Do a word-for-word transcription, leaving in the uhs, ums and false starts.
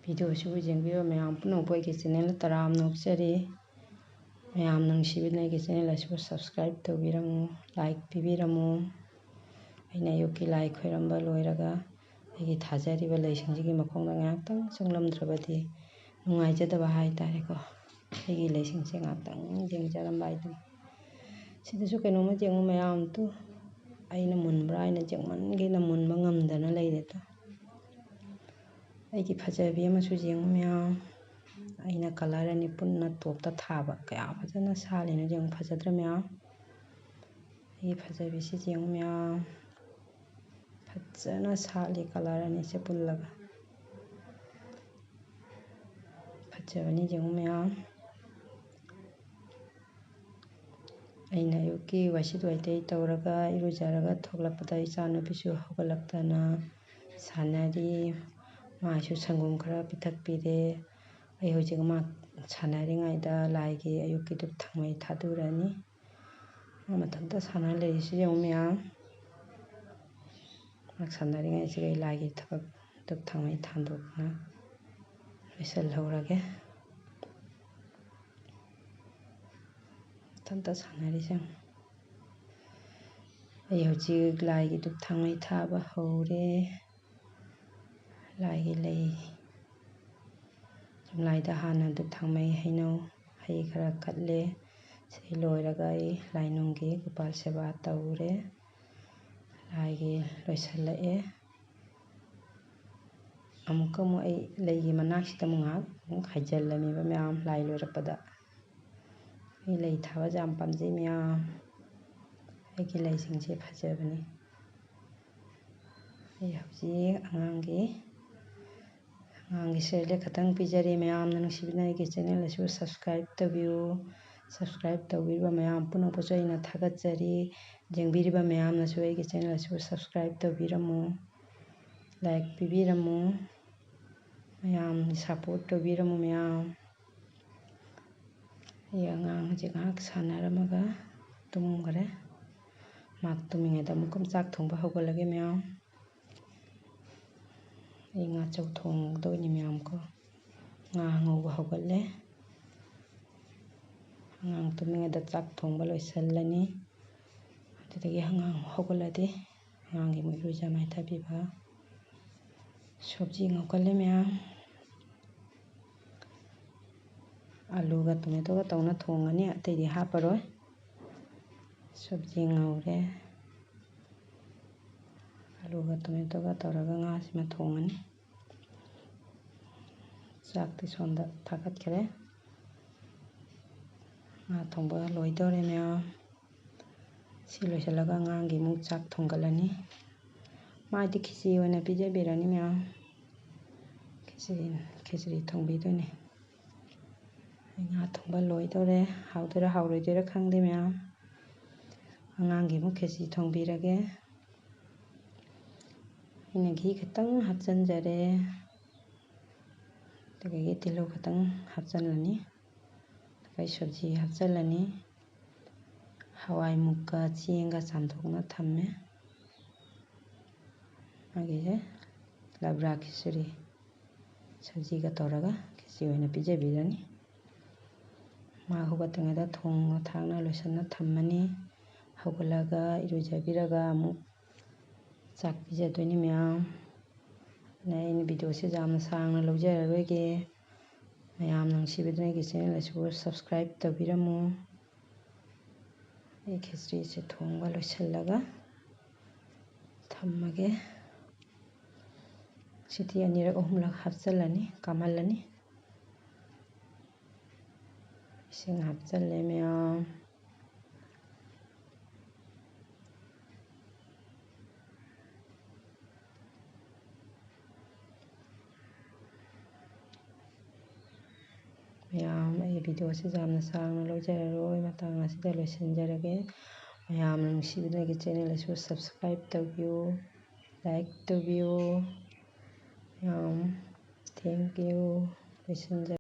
ꯚꯤꯗꯤꯑꯣꯁꯤꯕꯨ ꯌꯦꯡꯕꯤꯕ ꯃꯌꯥꯝ ꯄꯨꯝꯅꯃꯛꯄꯨ ꯑꯩꯒꯤ ꯆꯦꯅꯦꯜꯗ ꯇꯔꯥꯝꯅ ꯑꯣꯛꯆꯔꯤ꯫ ꯃꯌꯥꯝ ꯅꯨꯡꯁꯤꯕꯤꯗꯨꯅ ꯑꯩꯒꯤ ꯆꯦꯅꯦꯜ ꯑꯁꯤꯕꯨ subscribe ꯇꯧꯕꯤꯔꯝꯃꯨ, like ꯄꯤꯕꯤꯔꯝꯃꯨ꯫ ꯑꯩꯅ ꯑꯌꯨꯛꯀꯤ ꯂꯥꯏ ꯈꯣꯏꯔꯝꯕ ꯂꯣꯏꯔꯒ ꯑꯩꯒꯤ ꯊꯥꯖꯔꯤꯕ ꯂꯩꯁꯤꯡꯁꯤꯒꯤ ꯃꯈꯣꯡꯗ ꯉꯥꯏꯍꯥꯛꯇꯪ ꯆꯪꯂꯝꯗ꯭ꯔꯕꯗꯤ ꯅꯨꯡꯉꯥꯏꯖꯗꯕ ꯍꯥꯏ ꯇꯥꯔꯦꯀꯣ꯫ ꯑꯩꯒꯤ ꯂꯩꯁꯤꯡꯁꯦ ꯉꯥꯏꯍꯥꯛꯇꯪ ꯌꯦꯡꯖꯔꯝꯕ ꯍꯥꯏꯗꯨꯅꯤ꯫ ꯁꯤꯗꯁꯨ ꯀꯩꯅꯣꯝꯃ ꯌꯦꯡꯉꯨ ꯃꯌꯥꯝ ꯇꯨ꯫ ꯑꯩꯅ ꯃꯨꯟꯕ꯭ꯔꯥ ꯍꯥꯏꯅ ꯌꯦꯡꯃꯟꯒꯤꯗꯅ ꯃꯨꯟꯕ ꯉꯝꯗꯅ ꯂꯩꯔꯦ ꯇꯨ꯫ ꯑꯩꯒꯤ ꯐꯖꯕꯤ ꯑꯃꯁꯨ ꯌꯦꯡꯉꯨ ꯃꯌꯥꯝ꯫ ꯑꯩꯅ colour ꯑꯅꯤ ꯄꯨꯟꯅ ꯇꯣꯞꯇ ꯊꯥꯕ꯫ ꯀꯌꯥ ꯐꯖꯅ ꯁꯥꯠꯂꯤꯅꯣ ꯌꯦꯡꯉꯨ, ꯐꯖꯗ꯭ꯔꯥ ꯃꯌꯥꯝ? ꯑꯩꯒꯤ ꯐꯖꯕꯤꯁꯤ ꯌꯦꯡꯉꯨ ꯃꯌꯥꯝ꯫ ꯐꯖꯅ ꯁꯥꯠꯂꯤ colour ꯑꯅꯤꯁꯦ ꯄꯨꯜꯂꯒ꯫ ꯐꯖꯕꯅꯤ ꯌꯦꯡꯉꯨ ꯃꯌꯥꯝ꯫ ꯑꯩꯅ ꯑꯌꯨꯛꯀꯤ ꯋꯥꯏꯁꯤꯠ ꯋꯥꯏꯇꯩ ꯇꯧꯔꯒ ꯏꯔꯨꯖꯔꯒ ꯊꯣꯛꯂꯛꯄꯗ ꯏꯆꯥꯅꯨꯄꯤꯁꯨ ꯍꯧꯒꯠꯂꯛꯇꯅ ꯁꯥꯟꯅꯔꯤ꯫ ꯃꯥꯁꯨ ꯁꯪꯒꯣꯝ ꯈꯔ ꯄꯤꯊꯛꯄꯤꯔꯦ꯫ ꯑꯩ ꯍꯧꯖꯤꯛ ꯃꯥ ꯁꯥꯟꯅꯔꯤꯉꯩꯗ ꯂꯥꯏꯒꯤ ꯑꯌꯨꯛꯀꯤ ꯙꯨꯞ ꯊꯥꯎꯃꯩ ꯊꯥꯗꯣꯛꯎꯔꯅꯤ꯫ ꯃꯥ ꯃꯊꯟꯇ ꯁꯥꯟꯅ ꯂꯩꯔꯤꯁꯤ ꯌꯦꯡꯉꯨ ꯃꯌꯥꯝ꯫ ꯃꯥ ꯁꯥꯟꯅꯔꯤꯉꯩꯁꯤꯗ ꯑꯩ ꯂꯥꯏꯒꯤ ꯊꯕꯛ ꯙꯨꯞ ꯊꯥꯎꯃꯩ ꯊꯥꯟꯗꯣꯛꯇꯅ ꯂꯣꯏꯁꯤꯜꯍꯧꯔꯒꯦ꯫ ꯃꯊꯟꯇ ꯁꯥꯟꯅꯔꯤꯁꯦ ꯌꯦꯡꯉꯨ꯫ ꯑꯩ ꯍꯧꯖꯤꯛ ꯂꯥꯏꯒꯤ ꯙꯨꯞ ꯊꯥꯎꯃꯩ ꯊꯥꯕ ꯍꯧꯔꯦ꯫ ꯂꯥꯏꯒꯤ ꯂꯩ, ꯌꯨꯝꯂꯥꯏꯗ ꯍꯥꯟꯅ ꯙꯨꯞ ꯊꯥꯎꯃꯩ ꯍꯩꯅꯧ ꯍꯩ ꯈꯔ ꯀꯠꯂꯦ꯫ ꯁꯤ ꯂꯣꯏꯔꯒ ꯑꯩ ꯂꯥꯏꯅꯨꯡꯒꯤ ꯒꯣꯄꯥꯜ ꯁꯦꯕꯥ ꯇꯧꯔꯦ꯫ ꯂꯥꯏꯒꯤ ꯂꯣꯏꯁꯤꯜꯂꯛꯑꯦ꯫ ꯑꯃꯨꯛꯀ ꯑꯃꯨꯛ ꯑꯩ ꯂꯩꯒꯤ ꯃꯅꯥꯛꯁꯤꯗ ꯑꯃꯨꯛ ꯉꯥꯏꯍꯥꯛ ꯑꯃꯨꯛ ꯍꯥꯏꯖꯤꯜꯂꯝꯃꯤꯕ ꯃꯌꯥꯝ ꯂꯥꯏ ꯂꯣꯏꯔꯛꯄꯗ꯫ ꯑꯩ ꯂꯩ ꯊꯥꯕꯁꯦ ꯌꯥꯝ ꯄꯥꯝꯖꯩ ꯃꯌꯥꯝ꯫ ꯑꯩꯒꯤ ꯂꯩꯁꯤꯡꯁꯦ ꯐꯖꯕꯅꯤ꯫ ꯑꯩ ꯍꯧꯖꯤꯛ ꯑꯉꯥꯡꯒꯤ, ꯑꯉꯥꯡꯒꯤ ꯁꯦꯂꯦꯛ ꯈꯛꯇꯪ ꯄꯤꯖꯔꯤ꯫ ꯃꯌꯥꯝꯅ ꯅꯨꯡꯁꯤꯕꯤꯅ ꯑꯩꯒꯤ ꯆꯦꯅꯦꯜ ꯑꯁꯤꯕꯨ subscribe ꯇꯧꯕꯤꯌꯨ꯫ Subscribe ꯇꯧꯕꯤꯔꯤꯕ ꯃꯌꯥꯝ ꯄꯨꯝꯅꯃꯛꯄꯨꯁꯨ ꯑꯩꯅ ꯊꯥꯒꯠꯆꯔꯤ꯫ ꯌꯦꯡꯕꯤꯔꯤꯕ ꯃꯌꯥꯝꯅꯁꯨ ꯑꯩꯒꯤ ꯆꯦꯅꯦꯜ ꯑꯁꯤꯕꯨ subscribe ꯇꯧꯕꯤꯔꯝꯃꯨ, like ꯄꯤꯕꯤꯔꯝꯃꯨ꯫ ꯃꯌꯥꯝ support ꯇꯧꯕꯤꯔꯝꯃꯨ ꯃꯌꯥꯝ꯫ ꯑꯩ ꯑꯉꯥꯡ ꯍꯧꯖꯤꯛ ꯉꯥꯏꯍꯥꯛ ꯁꯥꯟꯅꯔꯝꯃꯒ ꯇꯨꯝꯈ꯭ꯔꯦ꯫ ꯃꯍꯥꯛ ꯇꯨꯝꯃꯤꯉꯩꯗ ꯑꯃꯨꯛꯀ ꯆꯥꯛ ꯊꯣꯡꯕ ꯍꯧꯒꯠꯂꯒꯦ ꯃꯌꯥꯝ꯫ ꯑꯩ ꯉꯥ ꯆꯧ ꯊꯣꯡꯗꯣꯏꯅꯤ ꯃꯌꯥꯝ ꯀꯣ꯫ ꯉꯥ ꯉꯧꯕ ꯍꯧꯒꯠꯂꯦ꯫ ꯑꯉꯥꯡ ꯇꯨꯝꯃꯤꯉꯩꯗ ꯆꯥꯛ ꯊꯣꯡꯕ ꯂꯣꯏꯁꯤꯜꯂꯅꯤ꯫ ꯑꯗꯨꯗꯒꯤ ꯑꯉꯥꯡ ꯍꯧꯒꯠꯂꯗꯤ ꯑꯉꯥꯡꯒꯤ ꯑꯃꯨꯛ ꯏꯔꯨꯖ ꯃꯥꯏꯊꯕꯤꯕ꯫ ꯁꯕꯖꯤ ꯉꯧꯒꯠꯂꯦ ꯃꯌꯥꯝ꯫ ꯑꯂꯨꯒ ꯇꯣꯃꯦꯇꯣꯒ ꯇꯧꯅ ꯊꯣꯡꯉꯅꯤ, ꯑꯇꯩꯗꯤ ꯍꯥꯞꯄꯔꯣꯏ꯫ ꯁꯕꯖꯤ ꯉꯧꯔꯦ꯫ ꯑꯂꯨꯒ ꯇꯣꯃꯦꯇꯣꯒ ꯇꯧꯔꯒ ꯉꯥꯁꯤꯃ ꯊꯣꯡꯉꯅꯤ꯫ ꯆꯥꯛꯇꯤ ꯁꯣꯝꯗ ꯊꯥꯒꯠꯈ꯭ꯔꯦ꯫ ꯉꯥ ꯊꯣꯡꯕ ꯂꯣꯏꯗꯧꯔꯦ ꯃꯌꯥꯝ꯫ ꯁꯤ ꯂꯣꯏꯁꯤꯜꯂꯒ ꯑꯉꯥꯡꯒꯤ ꯑꯃꯨꯛ ꯆꯥꯛ ꯊꯣꯡꯒꯠꯂꯅꯤ꯫ ꯃꯥꯗꯤ ꯈꯦꯆꯤ ꯑꯣꯏꯅ ꯄꯤꯖꯕꯤꯔꯅꯤ ꯃꯌꯥꯝ꯫ ꯈꯦꯆ꯭ꯔꯤ, ꯈꯦꯆ꯭ꯔꯤ ꯊꯣꯡꯕꯤꯗꯣꯏꯅꯦ꯫ ꯑꯩ ꯉꯥ ꯊꯣꯡꯕ ꯂꯣꯏꯗꯧꯔꯦ꯫ ꯍꯥꯎꯗꯣꯏꯔꯥ ꯍꯥꯎꯔꯣꯏꯗꯣꯏꯔꯥ ꯈꯪꯗꯦ ꯃꯌꯥꯝ꯫ ꯑꯉꯥꯡꯒꯤ ꯑꯃꯨꯛ ꯈꯦꯆꯤ ꯊꯣꯡꯕꯤꯔꯒꯦ꯫ ꯑꯩꯅ ꯘꯤ ꯈꯤꯇꯪ ꯍꯥꯞꯆꯤꯟꯖꯔꯦ꯫ ꯑꯗꯨꯗꯒꯤ ꯇꯤꯜꯍꯧ ꯈꯤꯇꯪ ꯍꯥꯞꯆꯤꯜꯂꯅꯤ꯫ ꯑꯗꯨꯒ ꯑꯩ ꯁꯕꯖꯤ ꯍꯥꯞꯆꯤꯜꯂꯅꯤ꯫ ꯍꯋꯥꯏ ꯃꯨꯛꯀ ꯆꯦꯡꯒ ꯆꯥꯝꯊꯣꯛꯅ ꯊꯝꯃꯦ꯫ ꯃꯥꯒꯤꯁꯦ ꯂꯕ꯭ꯔꯥ ꯈꯤꯆꯨꯔꯤ ꯁꯕꯖꯤꯒ ꯇꯧꯔꯒ ꯈꯦꯆꯤ ꯑꯣꯏꯅ ꯄꯤꯖꯕꯤꯔꯅꯤ꯫ ꯃꯥ ꯍꯧꯒꯠꯇ꯭ꯔꯤꯉꯩꯗ ꯊꯣꯡꯅ ꯊꯥꯛꯅ ꯂꯣꯏꯁꯤꯟꯅ ꯊꯝꯃꯅꯤ꯫ ꯍꯧꯒꯠꯂꯒ ꯏꯔꯨꯖꯕꯤꯔꯒ ꯑꯃꯨꯛ ꯆꯥꯛ ꯄꯤꯖꯗꯣꯏꯅꯤ ꯃꯌꯥꯝ꯫ ꯑꯗꯨꯅ ꯑꯩꯅ ꯚꯤꯗꯤꯑꯣꯁꯦ ꯌꯥꯝꯅ ꯁꯥꯡꯅ ꯂꯧꯖꯔꯔꯣꯏꯒꯦ꯫ ꯃꯌꯥꯝꯅ ꯅꯨꯡꯁꯤꯕꯤꯗꯨꯅ ꯑꯩꯒꯤ ꯆꯦꯅꯦꯜ ꯑꯁꯤꯕꯨ ꯁꯕꯁꯀ꯭ꯔꯥꯏꯕ ꯇꯧꯕꯤꯔꯝꯃꯨ꯫ ꯑꯩ ꯈꯦꯆ꯭ꯔꯤꯁꯦ ꯊꯣꯡꯕ ꯂꯣꯏꯁꯤꯜꯂꯒ ꯊꯝꯃꯒꯦ꯫ ꯁꯤꯇꯤ ꯑꯅꯤꯔꯛ ꯑꯍꯨꯝꯂꯛ ꯍꯥꯞꯆꯤꯜꯂꯅꯤ, ꯀꯥꯝꯍꯜꯂꯅꯤ꯫ ꯏꯁꯤꯡ ꯍꯥꯞꯆꯤꯜꯂꯦ ꯃꯌꯥꯝ꯫ ꯃꯌꯥꯝ, ꯑꯩꯒꯤ ꯚꯤꯗꯤꯑꯣꯁꯤ ꯌꯥꯝꯅ ꯁꯥꯡꯅ ꯂꯧꯖꯔꯔꯣꯏ, ꯃꯇꯥꯡ ꯑꯁꯤꯗ ꯂꯣꯏꯁꯤꯟꯖꯔꯒꯦ꯫ ꯃꯌꯥꯝꯅ ꯅꯨꯡꯁꯤꯕꯤꯗꯨꯅ ꯑꯩꯒꯤ ꯆꯦꯅꯦꯜ ꯑꯁꯤꯕꯨ ꯁꯕꯁꯀ꯭ꯔꯥꯏꯕ ꯇꯧꯕꯤꯌꯨ, ꯂꯥꯏꯛ ꯇꯧꯕꯤꯌꯨ꯫ ꯃꯌꯥꯝ, thank you꯫ ꯂꯣꯏꯁꯤꯟꯖꯔꯦ꯫